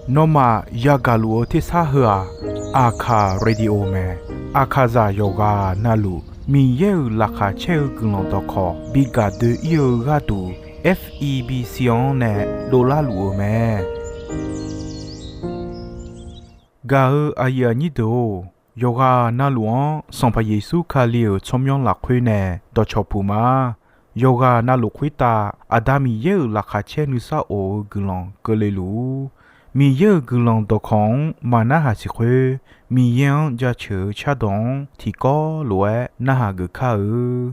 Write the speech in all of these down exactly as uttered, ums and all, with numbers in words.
Nawmaf yagaq luf-eu tersar heu-aq, Aqkaq Radio mae. Aqkaqzaq yawqghaq navluf Miqyaer-euq laqkhaq caer-eu guiqlanq dawqkawq bi gaq doe-ir-eu gharduq, F E B C-anr nae dovlar luf-eu mae. Gaq-eu aqyuif aqnyir deuq-or, yawqghaq navluf-anr Sanqpaq Yeqsur Kali-euq tsawrmyanr lafkhoer nae dawqcawq puq ma. Yawqghaq navluf khoertav Aqda Miqyaer-euq laqkhaq caer nuisar of-eu guiqlanq keuvle luf-ur. Miqyaer-euq guiqlanq dawqkawq-anr maqnarhaq siq khoer, Miqyaer-anr jaceuq-eu cardawq-anr tiqkawv lof-aer narhaq geuf kar-eu.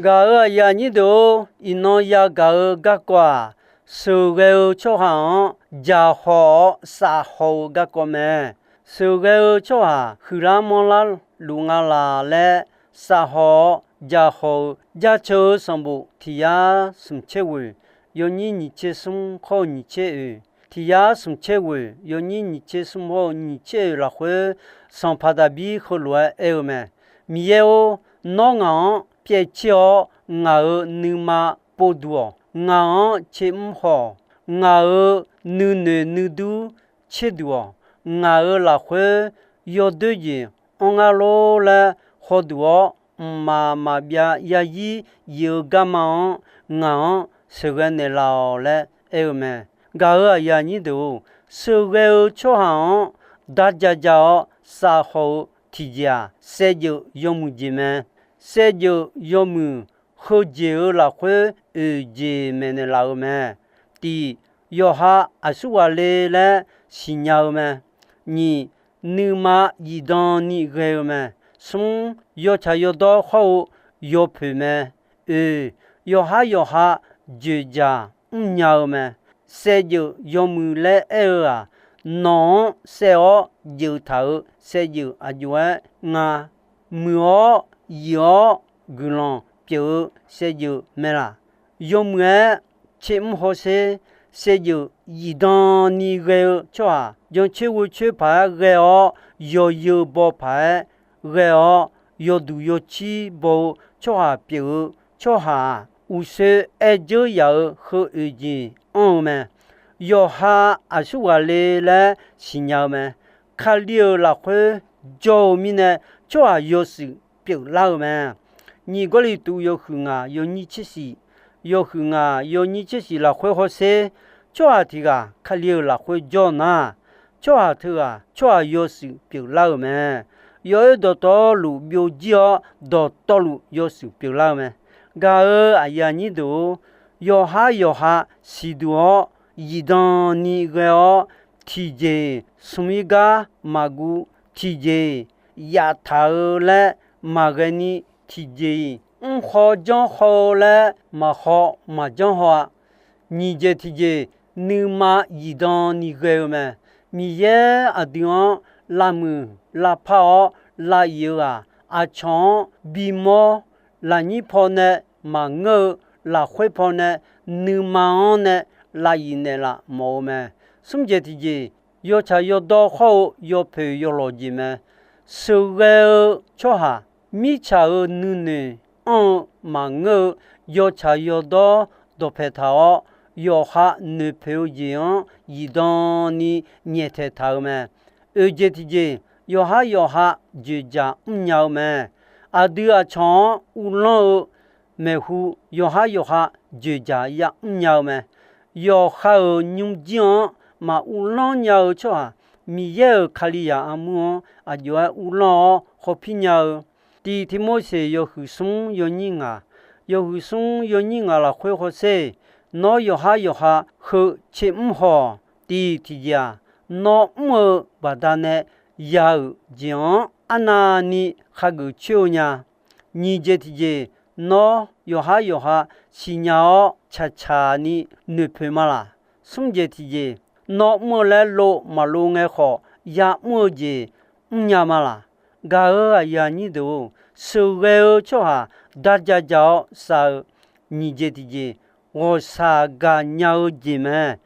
Gaq-euq aqyuif aqnyir deuq-or, iqnan yagaq-eu garkawv-aq, sheuqghae-eu tsawrhaq-anr jaqhaw-awr safhaw-eu garkawv mae. Sheuqghae-eu tsawrhaq huiqlar manrlar luf nga laq laer safhaw-awr jaqhaw-eu Jaceuq-eu sanqbof tiq yar smq tser ghoeq yawnyir nyiq tser smr hawr-eu nyiq tser oeq, tiq yar smq tser ghoeq yawnyir nyiq tser smr hawr-eu nyiq tser oeq lafkhoer, Sanqpaq Daqbir heulof-aer aer-eu mae. Miqyaer-or, nawr ngaq-anr pyaev tser-awr, ngaq-euq nuima povduq-awq. Ngaq-anr tser mr haw-awq. Ngaq-euq nuinoeq nuidur tserduq-awq. ngaq-euq lafkhoer yawdoer jeq anr ngar lor laer hawduq-awr, mqmaq maqbyav yarzir yif-eu garma-anr ngaq-anr sheuqghae naeqlaf-awq laer aer-eu mae. Gaq-euq aqyuif aqnyir deuq-or, sheuqghae-eu tsawrhaq-anr darja ja-awr safhaw-eu tiqjeq-aq, saevdzeuf yawmuiq jeq mae. Saevdzeuf yawmuiq heujeq-euq lafkhoer oeq jeq maeqnaeq laf-eu mae. Tiq, yawqha aqsurghaq le laer siqnya-eu mae. Nyiq, nuima zifdan ni ghae-eu mae. Smr, yawtsaq yawdawr hawr-eu yawpoeq mae. Oeq, yawqhar yawqha dzoeqdzaq mrnya-eu mae. Saevdzeuf yawmuiq laer aer-eu-aq, nawq-anr saev-awr dzeuf taq-euq saevdzeuf aqjox-aer nga. Muiq-awr yif-awr guiqlanq pyeuf-eu saevdzeuf mae laq? Yawmuiq-aer tser mr hawsher, saevdzeuf zifdan ni ghae-eu tsawrhaq, jancoer ghoecoer paq-aer ghae-awr, yawzeu baw paq-aer ghae-awr, yawduq yawcir baw-eu tsawrhaq pyeuf-eu tsawrhaq-aq, uqshoe aer dzeur yaf-eu heu oeq jeq anr-eu mae. Yawqha aqsurghaq le laer siqnya-eu mae. Kali-euq lafkhoer jawr-eu mirnae, tsawrhaq yawshuif pyeuflar-eu mae. Nyiq Gawrliqtu yawhuiq ngaq yawnyir tser shif, yawhuiq ngaq yawnyir tser shif lafkhoer hawsher, tsawrhaq tiq ghaq Kali-euq lafkhoer jawr nar, tsawrhaq teughaq tsawrhaq yawshuif pyeuflar-euq mae. Yawoer dawqtawvluf byovjir-awr, dawqtawvluf yawshuif pyeuflar-eu mae. Gaq-euq aqyuif aqnyir deuq-or, yawqhar yawqha siqduq-awr, zifdan ni ghae-awr, tiqjeq-iq smq-ir gar maqguv, tiqjeq-iq yaftaq-eu laer maqghae ni, tiqjeq-iq mrkhaw janrkhaw-eu laer maqkhaw maqjanr haw-a. Nyiq jeq tiqjeq, nuima zifdan ni ghae-eu mae. Miqyaer aqdui-anr lavmuiq lavpar-awr lav-iq-eu-aq, aqcawq-anr bimawr, lafnyir pawnae maqngeur-eu, lafkhoer pawnae nuima-anr nae lav-iq naeqlaf mawf-eu mae. Smr jeq tiqjeq, yawtsaq yawdawr hawr-eu yawpoeq yawlawq jeq mae. Sheuqghae-eu tsawrhaq, mirtsaq-euq nuinoeq anr-eu maqngeur-eu, yawtsaq yawdawr dawqpaeq taq-awr, yawqha noeqpoeq-eu jeq-anr zifdan ni nyaeftaeq taq-eu mae. Oeq jeq tiqjeq, yawqhar yawqha dzoeqdzaq mrnya-eu mae. Aqdui aqcawq-anr uvlanr-eu maeqhu, yawqhar yawqha dzoeqdzaq yamr nya-eu mae. Yawqha-euq nymrjir-anr maq uvlanr nya-eu tsawrhaq, Miqyaer-euq Kalizaq armur-anr aqjox-aer uvlanr-awr hawpir nya-eu. Tiq Tiqmorseq yawhuiq smr yawnyir ngaq, yawhuiq smr yawnyir ngaq lafkhoer hawsher, nawr yawqhar yawqha heu tser mr haw-awq. Tiq tiqjeq-aq, nawr mr-eu baqdanae ya-euq jeq-anr arnavni khageuf coer-eu nya. Nyiq jeq tiqjeq, nawr yawqhar yawqha siqnya-awr tsaqtsaq ni noeqpoeq ma laq? Smr jeq tiqjeq, nawr mr-eu laer lov maqlov ngae khawf, yamr-eu jeq mrnya ma laq? Gaq-euq aqyuif aqnyir deuq-or, sheuqghae-eu tsawrhaq darja ja-awr sav-eu. Nyiq jeq tiqjeq, ghawqshaq gaqnya-eu jeq mae.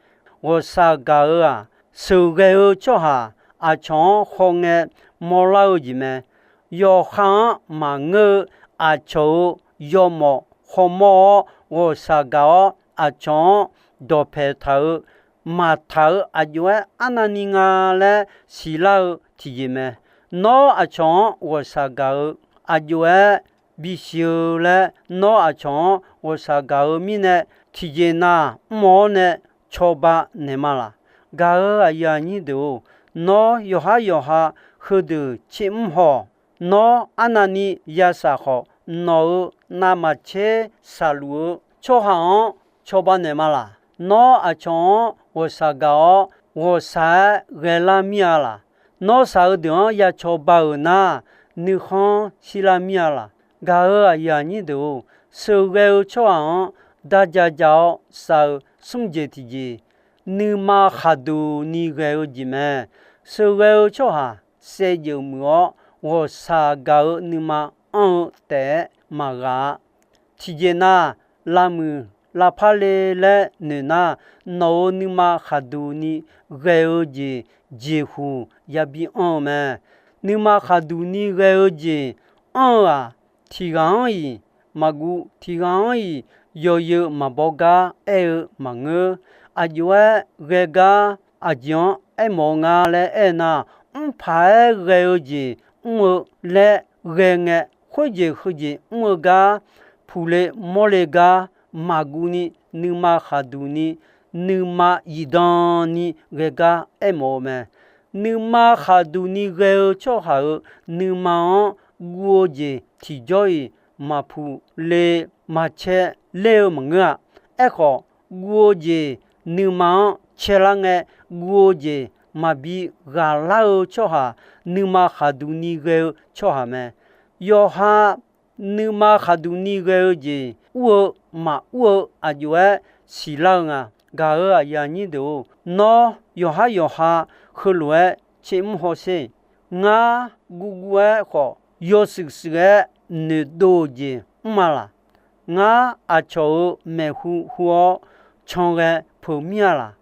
Ghawqshaq gaq-eu-aq, sheuqghae-eu tsawrhaq aqcawq-anr khawngae mawrlar-eu jeq mae. Yawqha-anr maqngeur-eu aqcawq-euq yawmawf khawmawr-awr ghawqshaq gaq-awr, aqcawq-anr dawqpaeq taq-eu maqtaq-eu aqjox-aer arnavni nga laer siqlar-eu tiqjeq mae. Nawr aqcawq-anr ghawqshaq gaq-eu aqjox-aer bisiq-eu laer, nawr aqcawq-anr ghawqshaq gaq-eu mirnae, tiqjeq nav mr-awr nae cawba naeq ma laq? Gaq-euq aqyuif aqnyir deuq-or, nawr yawqhar yawqha heudeuq tser mr haw-awq. Nawr arnavni yashaq khawf, nawq-euq navmaqtser shaqluf-eu tsawrhaq-anr cawba naeq ma laq? Nawr aqcawq-anr ghawqshaq gaq-awr, ghawqshaq-aer ghaelar mir-a laq? Nawr shaq-eu deuq-anr ya cawba-euq nar, nuikhanr shirlar mir-a laq? Gaq-euq aqyuif aqnyir deuq-or, sheuqghae-eu tsawrhaq-anr darja ja-awr sav-eu. Smr jeq tiqjeq, nuima khaqduq ni ghae-eu jeq mae. Sheuqghae-eu tsawrhaq saevdzeuf muiq-awr, ghawqshaq gaq-eu nuima anr-eu taef-aer maqghaq-a. Tiqjeq nav, lavmuiq lavpar le laer noeq nar, nawq-euq nuima khaqduq ni ghae-eu jeq jeqhuq yabi anr-eu mae. Nuima khaqduq ni ghae-eu jeq anr-eu-aq, tiq ghaq-anr-iq maqguv, tiq ghaq-anr-iq yawzeu maqbaw gar aer-eu maqngeur. Aqjox-aer ghae gar aqjeq-anr aermawf-eu nga laer aernar, mrpaq-aer ghae-eu jeq mr-eu laer ghae ngae, khoerjeq heujeq mr-eu gar, puqle mawrle gar, maqguv ni, nuima khaqduq ni, nuima zifdan ni ghae gar aermawf-eu mae. Nuima khaqduq ni ghae-eu tsawrhaq-euq nuima-anr guv-eu jeq tiqjawr-iq maqpuq le maqcae ler-eu maqngeur-a. Aerkhawf, guv-eu jeq nuima-anr caelar ngae, guv-eu jeq maqbi ghaqlar-eu tsawrhaq, nuima khaqduq ni ghae-eu tsawrhaq mae. Yawqha nuima khaqduq ni ghae-eu jeq ur-eu maqur-eu aqjox-aer siqlar-eu nga. Gaq-euq aqyuif aqnyir deuq-or, nawr yawqhar yawqha heulof-aer tsermr hawsher. Ngar guvguv-aer khawf, yawshuif shuif-aer noeqdov-eu jeq mr-a laq? Ngar aqcawq-euq maeqhu hu-awr canghae peuq mir-a laq?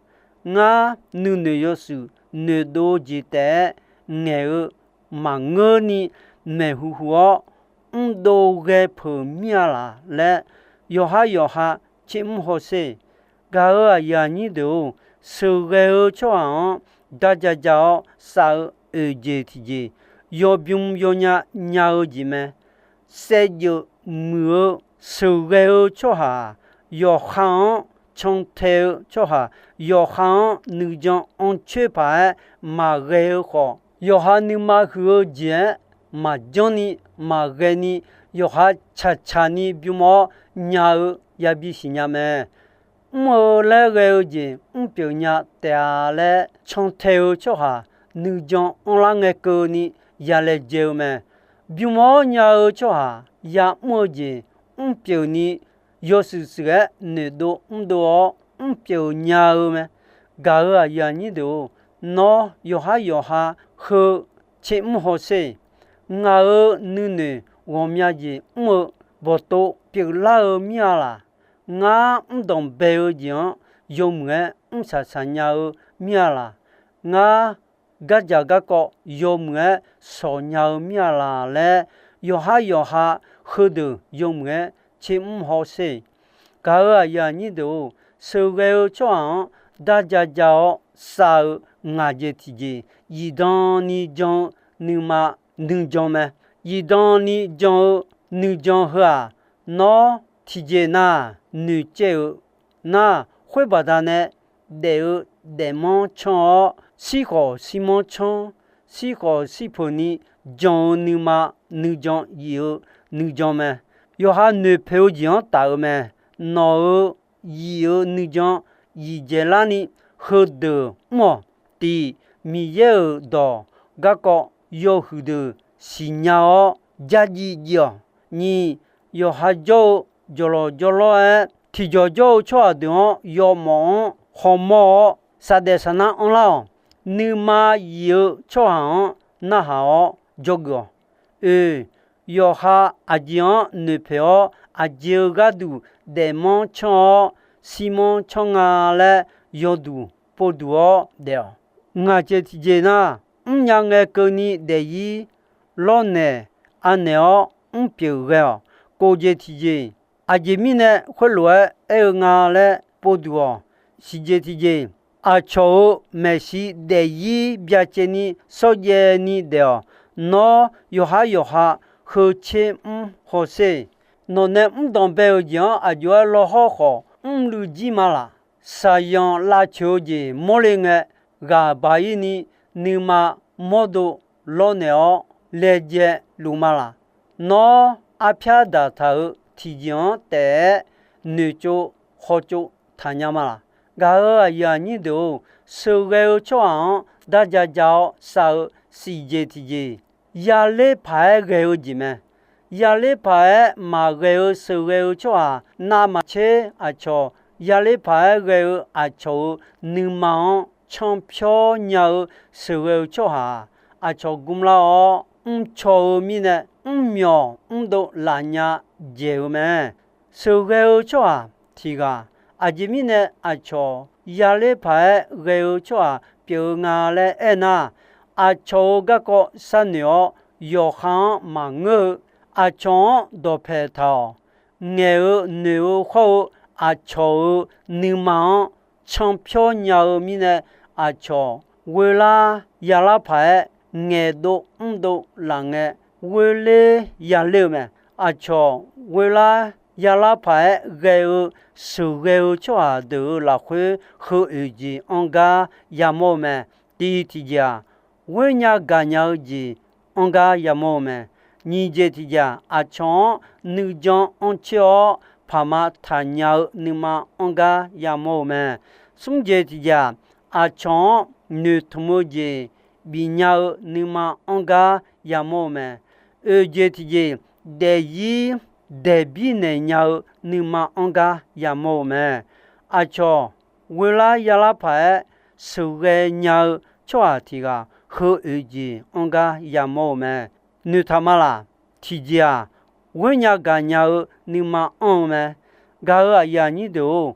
Ngar nuinoeq yawshuif noeqdov-eu jeq taef-aer ngaeq-eu maqngeurni maeqhu hu-awr mrdov ghae peuq mir-a laq laer, yawqhar yawqha tsermr hawsher. Gaq-euq aqyuif aqnyir deuq-or, sheuqghae-eu tsawrhaq-anr darja ja-awr saf-eu oeq jeq tiqjeq, yawbym yawnya nya-eu jeq mae. Saevdzeuf muiq-eu sheuqghae-eu tsawrhaq-aq, yawqha-anr cantae-eu tsawrhaq, yawqha-anr nuijan anrcoer paq-aer maqghae-eu khawf, yawqha nuima huiq-eu jeq-aer maqjanr ni maqghae ni, yawqha tsaqtsaq ni bym-awr nya-eu yabi siqnya mae. Mr-eu laer ghae-eu jeq mrpyeuf nya taef-a laer cantae-eu tsawrhaq, nuijan anrlar ngae keuvni yalaejae-eu mae. Bym-awr nya-eu tsawrhaq ya'mr-eu jeq mrpyeuf ni yawshuif shuif-aer noeqdov mrdov-awr mrpyeuf nya-eu mae. Gaq-euq aqyuif aqnyir deuq-or, nawr yawqhar yawqha heu tsermr hawsher. Ngaq-euq nuinoeq ghawqmya jeq mr-eu bawqtov pyeuflar-eu mir-a laq? Ngar mrdanq bae-eu jeq-anr yawmuiq-aer mrsaq saq nya-eu mir-a laq? Ngar gardzaq garkawv yawmuiq-aer shawq nya-eu mir-a laq laer, yawqhar yawqha heudeuq yawmuiq-aer tsermr hawsher. Gaq-euq aqyuif aqnyir deuq-or, sheuqghae-eu tsawrhaq-anr darja ja-awr saf-eu ngaq jeq tiqjeq, zifdan ni jan-eu nuima nuijan mae. Zifdan ni jan-eu nuijan heu-aq, nawr tiqjeq nav noeqcaev-eu nar, khoer baqdanae daef-eu daefmanr canr-awr, shirkhawf shirmanr canr, shirkhawf shirpeuq ni jan-eu nuima nuijan yif-eu nuijan mae. Yawqha noeqpoeq-eu jeq-anr taf-eu mae. Nawq-euq yif-eu nuijan yif dzaeqlar ni heudeuq mr-awq. Tiq, Miqyaer-euq dawq garkawv yawhuiq deuq siqnya-awr, dzardziv dziv-awq. Nyiq, yawqha jawr-eu jawqlawq jawrlawr-aer tiqjawq jawr-eu tsawrhaq deuq-anr yawmawf-anr hawmawr-awr, saqdaef saqnar anrlar-awq. Nuima yif-eu tsawrhaq-anr narhaq-awr dzawgeuf-awq. Oe, yawqha aqjeq-anr noeqpoeq-awr, aqjeq-eu gharduq daefmanr canr-awr, shirmanr canr nga laer yawduq povduq-awr daef-awq. Ngaq jeq tiqjeq nar, mrnya ngae keuvni daefzir lawrnaeq anaeq-awr mrpyeuf ghae-awq. Kov jeq tiqjeq, aqjeq mirnae khoerlof-aer aer-eu nga laer povduq-awq. Siqjeq tiqjeq, aqcawq-euq maeqshi daefzir byacaevni shawrjaevni daef-awq. Nawr yawqhar yawqha heu tser mr hawsher. Nawqnae mrdanq bae-euq jeq-anr aqjox-aer lawhawr khawf mrluiv jir ma laq? Shaqzanq lavcoeq-eu jeq mawrle ngae, ghaq baq-ir ni nuima mawrdo lawrnaeq-awr laejae luf ma laq? Nawr arpyar daqtaq-euq tiqjeq-anr taef-aer noeqtsov hawtsov taqnya ma laq? Gaq-euq aqyuif aqnyir deuq-or, sheuqghae-eu tsawrhaq-anr darja ja-awr saf-eu siqjeq tiqjeq, yaler paq-aer ghae-eu jeq mae. Yaler paq-aer maqghae-eu sheuqghae-eu tsawrhaq navmaqtser aqcawq yaler paq-aer ghae-eu aqcawq-euq nuima-anr canpyawr nya-eu sheuqghae-eu tsawrhaq-aq, aqcawq gmlar-awr mrcaw-eu mirnae, mrmyawq mrdov lafnya dzaeq-eu mae. Sheuqghae-eu tsawrhaq tiq ghaq, aqjeq mirnae aqcawq yaler paq-aer ghae-eu tsawrhaq pyeuf-eu nga laer aernar, aqcawq-euq garkawv sharnoeq-awr yawqha-anr maqngeur-eu, aqcawq-anr dawqpaeq taq-awq. Ngaeq-eu noeq-eu hawr-eu aqcawq-euq nuima-anr canpyawr nya-eu mirnae, aqcawq ghoelar yalar paq-aer ngaeqdov mrdov laf ngae, ghoeler yaler-eu mae. Aqcawq ghoelar yalar paq-aer ghae-eu sheuqghae-eu tsawrhaq deuq-euq lafkhoer heu oeq jeq anr gar yamawr-eu mae. Tiq tiqjeq-aq, ghoernya gaqnya-eu jeq anr gar yamawr-eu mae. Nyiq jeq tiqjeq-aq, aqcawq-anr nuijan anr coer-awr paqma taqnya-eu nuima anr gar yamawr-eu mae. Smr jeq tiqjeq-aq, aqcawq-anr noeqtmq-eu jeq bifnya-eu nuima anr gar yamawr-eu mae. Oeq jeq tiqjeq, daefzir daefbir naeq nya-eu nuima anr gar yamawr-eu mae. Aqcawq ghoelar yalar paq-aer sheuqghae nya-eu tsawrhaq tiq ghaq heu oeq jeq anr gar yamawr-eu mae. Noeqtaq ma laq? Tiqjeq-aq, ghoernya gaqnya-eu nuima anr-eu mae. Gaq-euq aqyuif aqnyir deuq-or,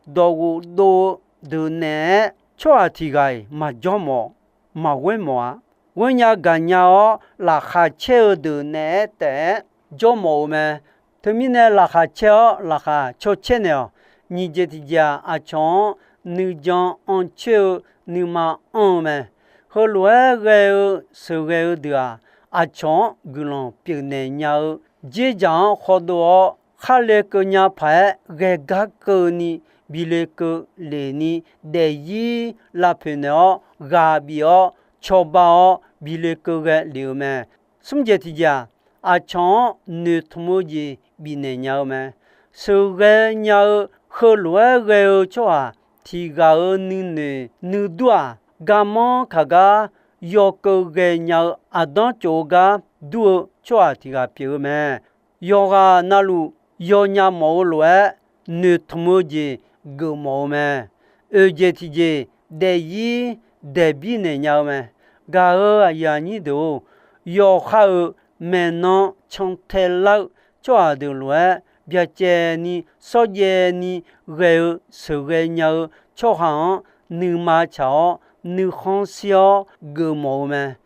dawqghof dov-eu deuq naeq-aer tsawrhaq tiq ghaq-iq maqjawr mawf, maqghoer mawf-a. Ghoernya gaqnya-awr laqkhaq caer-eu deuq naeq-aer taef-aer jawr mawf-eu mae. Teumirnae laqkhaq caer-awr laqkhaq caw caer naeq-awq. Nyiq jeq tiqjeq-aq, aqcawq-anr nuijan anr coer-eu nuima anr-eu mae. Heulof-aer ghae-eu sheuqghae-eu deuq-aq, aqcawq-anr guiqlanq pyeufnaeq nya-eu dzerdzaq-anr khawdov-awr, khar le keuv nya paq-aer ghae gar keuvni bi le keuv lef ni, daefzir lavpoeq naeq-awr ghaq bif-awr cawba-awr bi le keuv ghae lef-eu mae. Smr jeq tiqjeq-aq, aqcawq-anr noeqtmq-eu jeq bifnaeq nya-eu mae. Sheuqghae nya-eu heulof-aer ghae-eu tsawrhaq tiq ghaq-euq nuinoeq nuidur-aq, garmanr kaq gar yawkeuv ghaenya-eu aqdanr tsof-eu gar dur-eu tsawrhaq tiq ghaq pyeuf-eu mae. Yawqghaq na luf yawnya mawf-eu lof-aer noeqtmq-eu jeq geufmawf-eu mae. Oeq jeq tiqjeq, daefzir daefbir naeq nya-eu mae. Gaq-euq aqyuif aqnyir deuq-or, yawqha-euq maeqnan cantae lar-eu tsawrhaq deuq lof-aer byacaevni shawrjaev ni ghae-eu sheuqghae nya-eu tsawrhaq-anr nuima tsaq-awr nuikhanr shir-awr geufmawf-eu mae.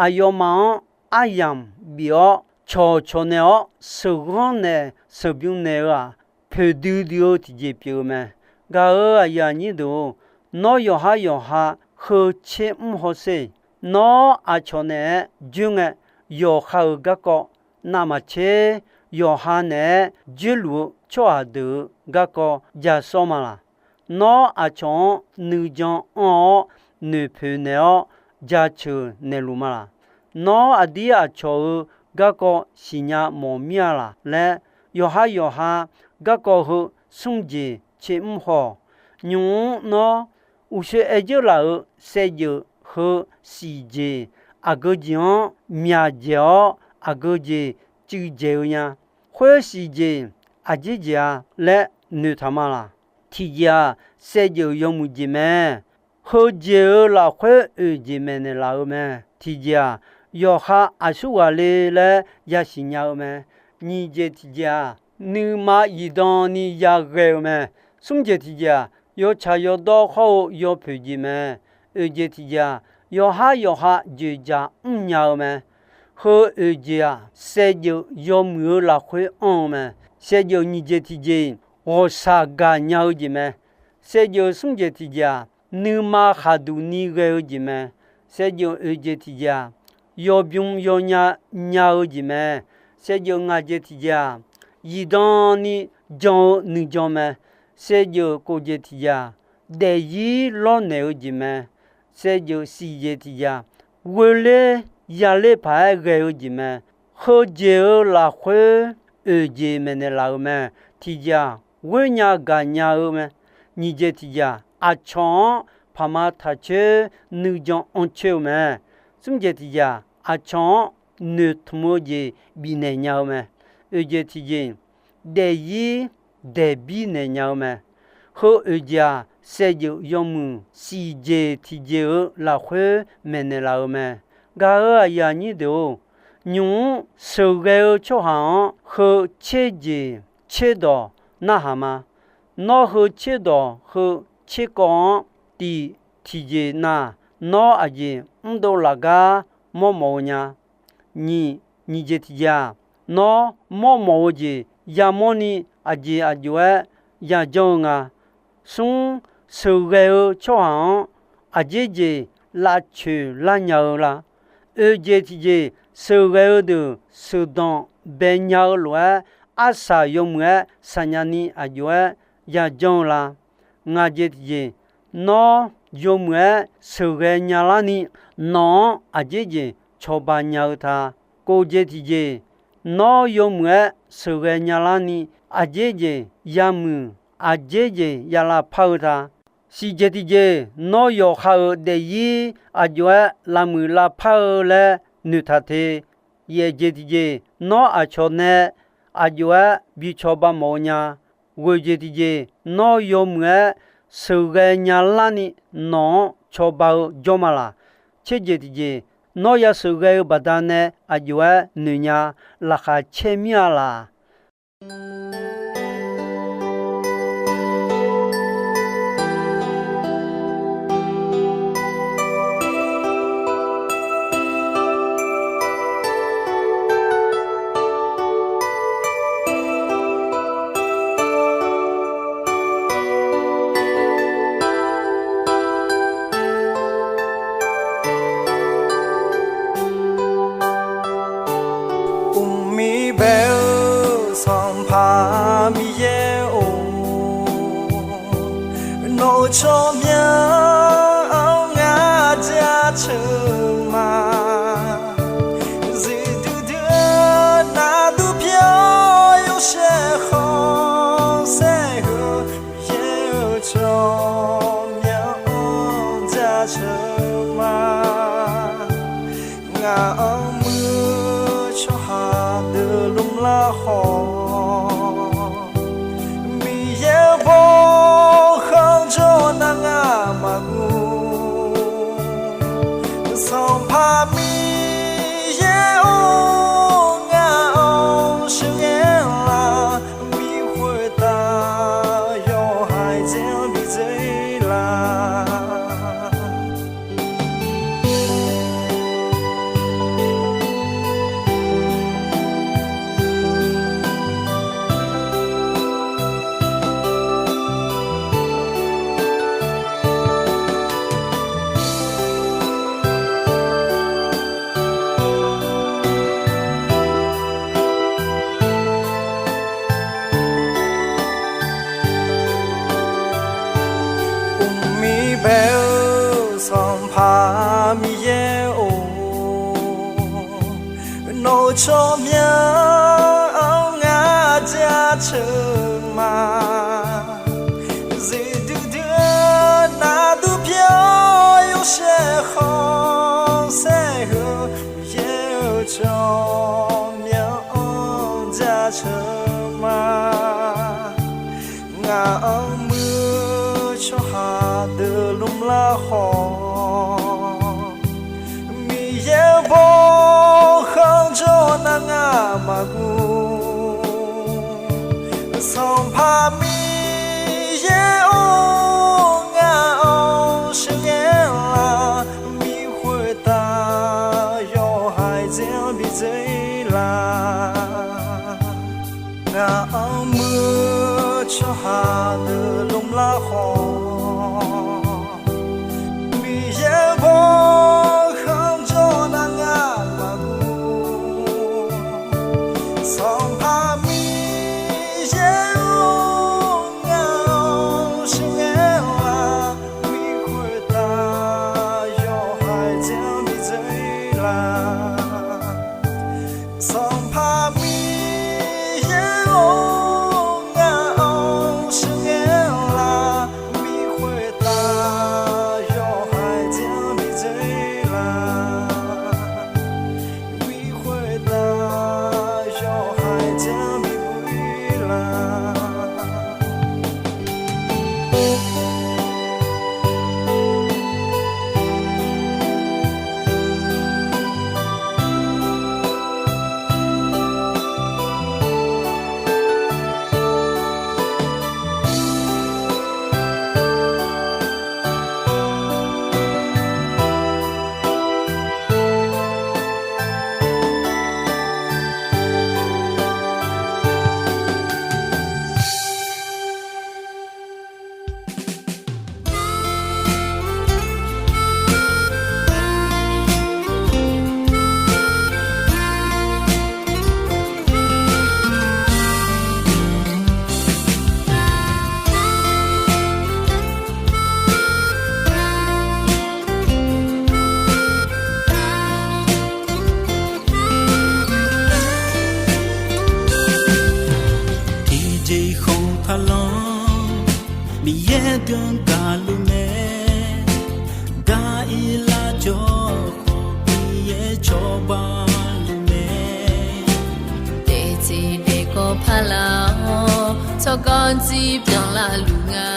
Aqyawfmaf-anr aryamq bif-awr cawqcawq naeq-awr sheuqghanr naeq sheuqbymr naeq-eu-aq, poeqdui dui-eu tiqjeq pyeuf-eu mae. Gaq-euq aqyuif aqnyir deuq-or, nawr yawqhar yawqha heu tser mr hawsher. Nawr aqcawq naeq-aer joer ngae, yawqha-euq garkawv navmaqtser yawqha naeq-aer joerluf-eu tsawrhaq deuq-euq garkawv ja sawr ma laq? Nawr aqcawq-anr nuijan anr-awr noeqpoeq naeq-awr jaceuq naeqluf ma laq? Nawr aqdir aqcawq-euq garkawv siqnya mawf mir-a laq laer, yawqhar yawqha garkawv heu smr jeq tser mr haw-awq. Nymq-mr nawr uqshoe aer dzeur laf-euq saevdzeuf heu siqjeq aqgeu jeq-anr myaqdzaeq-awr aqgeu jeq cuivdzaeq-eu nya. Khoer siqjeq aqjeq jeq-a laer noeqtaq ma laq? Tiqjeq-aq, saevdzeuf yawmuiq jeq mae. Heujeq-euq lafkhoer oeq jeq maeqnaeq laf-eu mae. Tiqjeq-aq, yawqha aqsur ghaq le laer yasiq nya-eu mae. Nyiq jeq tiqjeq-aq, nuima zifdan ni yaghae-eu mae. Smr jeq tiqjeq-aq, yawtsaq yawdawr khawr-eu yawpoeq jeq mae. Oeq jeq tiqjeq-aq, yawqhar yawqha dzoeqdzaq mrnya-eu mae. Heu oeq jeq-aq, saevdzeuf yawmuiq-eu lafkhoer anr-eu mae. Saevdzeuf nyiq jeq tiqjeq, ghawqshaq gaqnya-eu jeq mae. Saevdzeuf smr jeq tiqjeq-aq, nuima khaqduq ni ghae-eu jeq mae. Saevdzeuf oeq jeq tiqjeq-aq, yawbym yawnya nya-eu jeq mae. Saevdzeuf ngaq jeq tiqjeq-aq, zifdan ni jan-eu nuijan mae. Saevdzeuf kof jeq tiqjeq-aq, daefzir lawrnaeq-eu jeq mae. Saevdzeuf siq jeq tiqjeq-aq, ghoeler yaler paq-aer ghae-eu jeq mae. Heujeq-euq lafkhoer oeq jeq maeqnaeq laf-eu mae. Tiqjeq-aq, ghoernya gaqnya-eu mae. Nyiq jeq tiqjeq-aq, aqcawq-anr paqma taqcoer nuijan anrcoer-eu mae. Smr jeq tiqjeq-aq, aqcawq-anr noeqtmq-eu jeq bifnaeq nya-eu mae. Oeq jeq tiqjeq, daefzir daefbir naeq nya-eu mae. Heu oeq jeq-aq, saevdzeuf yawmuiq siq jeq tiqjeq-euq lafkhoer maeqnaeq laf-eu mae. Gaq-euq aqyuif aqnyir deuq-or, nymq-mr sheuqghae-eu tsawrhaq-anr heu tser jeq tser dawq narhaq ma. Nawr heu tser dawq heu tser kawv-anr tif tiqjeq nav, nawr aqjeq mrdov laf gar mawrmawf-eu nya. Nyiq, nyiq jeq tiqjeq-aq, nawr mawrmawf-eu jeq yamawrni aqjeq aqjox-aer yajanr-eu nga. Smr, sheuqghae-eu tsawrhaq-anr aqjeq jeq lavcoeq lar nya-eu la? Oeq jeq tiqjeq, sheuqghae-eu deuq sheuqdanq bae nya-eu lof-aer, arsaq yawmuiq-aer shaqnya ni aqjox-aer yajanr-eu la? Ngaq jeq tiqjeq, nawr yawmuiq-aer sheuqghae nyalar ni, nawq-anr aqjeq jeq cawba nya-eu ta? Kov jeq tiqjeq, nawr yawmuiq-aer sheuqghae nyalar ni, aqjeq jeq yamuiq, aqjeq jeq yalavpar-eu ta? Siq jeq tiqjeq, nawr yawqha-euq daefzir aqjox-aer lavmuiq lavpar-eu laer noeqtaq te. Yaeq jeq tiqjeq, nawr aqcawq nae aqjox-aer bi cawba mawf-eu nya. Ghoeq jeq tiqjeq, nawr yawmuiq-aer sheuqghae nyalar ni, nawq-anr cawba-eu jawr ma laq? Tser jeq tiqjeq, nawr ya sheuqghae-eu baqdanae aqjox-aer noeqnya, laqkhaq caer mir-a laq? Uqmir bae-eu Sanqpaq Miqyaer-or, nawq-euq tsawrmyanr-anr ngar jaceuq ma. Zuiqdui dui-eu nardur pyeuf-awr yawshaef khanqsaer heu, Miqyaer-euq tsawrmyanr-anr jaceuq ma. Ngaq-anr muir-eu tsawrhaq deuq lmr lar khawf, Miqyaer-euq bawkhanq jawr nar ngar maqguv. Sanqpaq Miqyaer-or, ngaq-anr sheuqghae lar, miqkhoeq-aq yawhaiq dzae-anr bi dzae lar. Uqmir bae-eu Sanqpaq Miqyaer-or, nawq-euq tsawrmyanr-anr ngar jaceuq ma. Zuiqdui dui-eu nardur pyeuf-awr yawshaef khanqsaer heu, Miqyaer-euq tsawrmyanr-anr jaceuq ma. Ngaq-anr muir-eu tsawrhaq deuq lmr lar khawf, Miqyaer-euq bawkhanq jawr nar ngar maqguv. Sanqpaq Miqyaer-or, ngaq-anr sheuqghae lar, miqkhoeq-aq yawhaiq dzae-anr bi dzae lar. Ngaq-anr muir-eu tsawrhaq deuq lmr lar khawf, Miqyaer-euq bawkhanq jawr nar ngar maqguv. Sanqpaq Miqyaer-or, ngaq-anr sheuqghae lar, miqkhoeq-aq yawhaiq dzae-anr bi dzae lar. Sanqpaq Miqyaer-or, ngaq-anr sheuqghae lar, miqkhoeq-aq yawhaiq dzae-anr bi dzae lar. Miqkhoeq-aq yawhaiq dzae-anr bi buir lar. Danr gaqluf mae, gar-ir lar jawr khawf Miqyaer cawba luf mae. Daefteq daefkawv paqlaq-awr, tsawrganr dzir byanlar luf nga.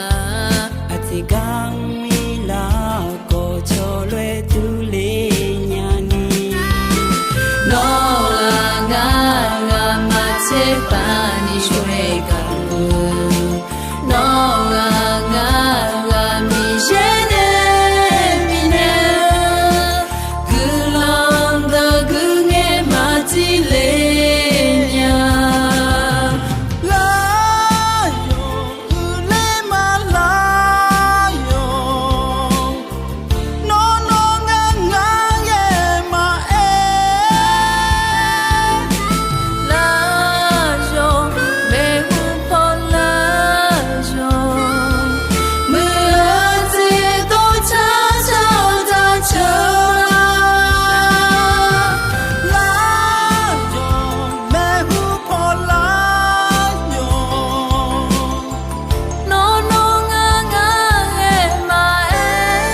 Aqjeq gar-ir lar khawf, cawloer durle nyani. Nawr-aq ngar ghaq maqtser paq ni coer gaq-eu, nawr-aq ngar ghaq Miqyaer nae bifnaeq-eu guiqlanq deuq guiqngaer maqdir le nya. Lar yawq uiqler ma lar yawq, nawr nawr ngar ngar ghae maqaer. Lar yawq maeqhu paw lar yawq, muiq-eu jeq dov car car daq ceuq. Lar yawq maeqhu paw lar yawq, nawr nawr ngar ngar ghae maqaer.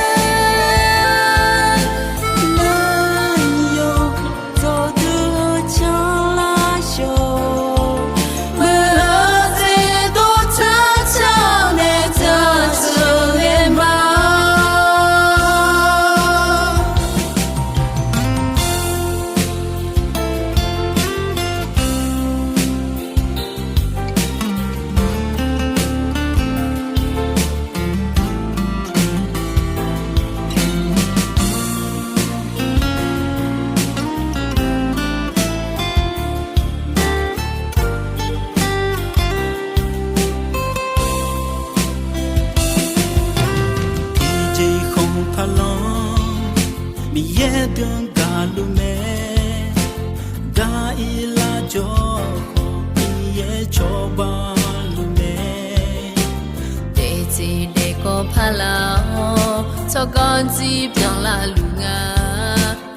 Lar yawq dawqdui-eu canlar yawq, muiq-eu jeq dov car car nae daq ceuq ghae ma. Tiqjeq khanq paqlanr, Miqyaer danr gaqluf mae. Gar-ir lar jawr khawf, Miqyaer cawba luf mae. Daefteq daefkawv paqlaq-awr, tsawrganr dzir byanlar luf nga.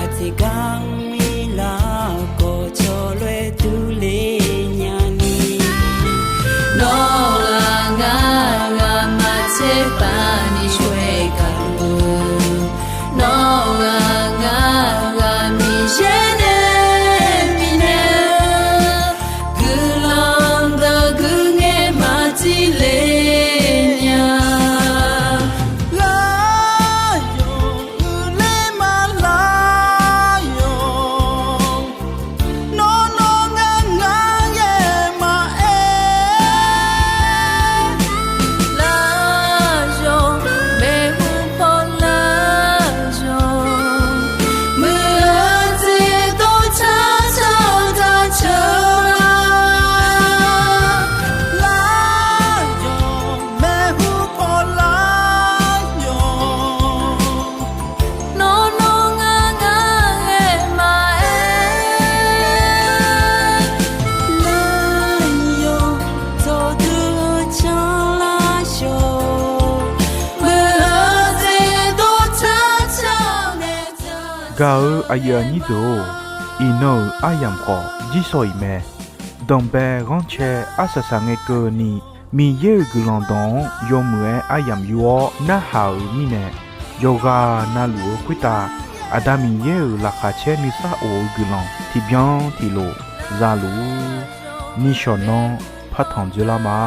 Aqjeq gar-ir lar khawf, cawloer durle nyani. Nawr-aq ngar ghaq maqtser paq ni coer gaq-eu, nawr-aq ngar ghaq Miqyaer nae bifnaeq-eu guiqlanq deuq guiqngaer maqdir le nya. Lar yawq uiqler ma lar yawq, nawr nawr ngar ngar ghae maqaer. Lar yawq maeqhu paw lar yawq, muiq-eu jeq dov car car daq ceuq. Lar yawq maeqhu paw lar yawq, nawr nawr ngar ngar ghae maqaer. Lar yawq dawqdui-eu canlar yawq, muiq-eu jeq dov car car nae daq. Gaq-eu aqyuif aqnyir deuq-or, iqnan-euq aryamq khawf jirsawq iq mae. Danqbae ghanrcae arsaq saqngae keuvni, Miqyaer-euq guiqlanq dawq-anr yawmuiq-aer aryamq yur-awr narhaq-euq mirnae, yawqghaq navluf-eu khoertav Aqda Miqyaer-euq laqkhaq caer nuisar of-eu guiqlanq tiqbyan tiqlof za luf-ur. Nishawq nanr partanq dzoerlar ma.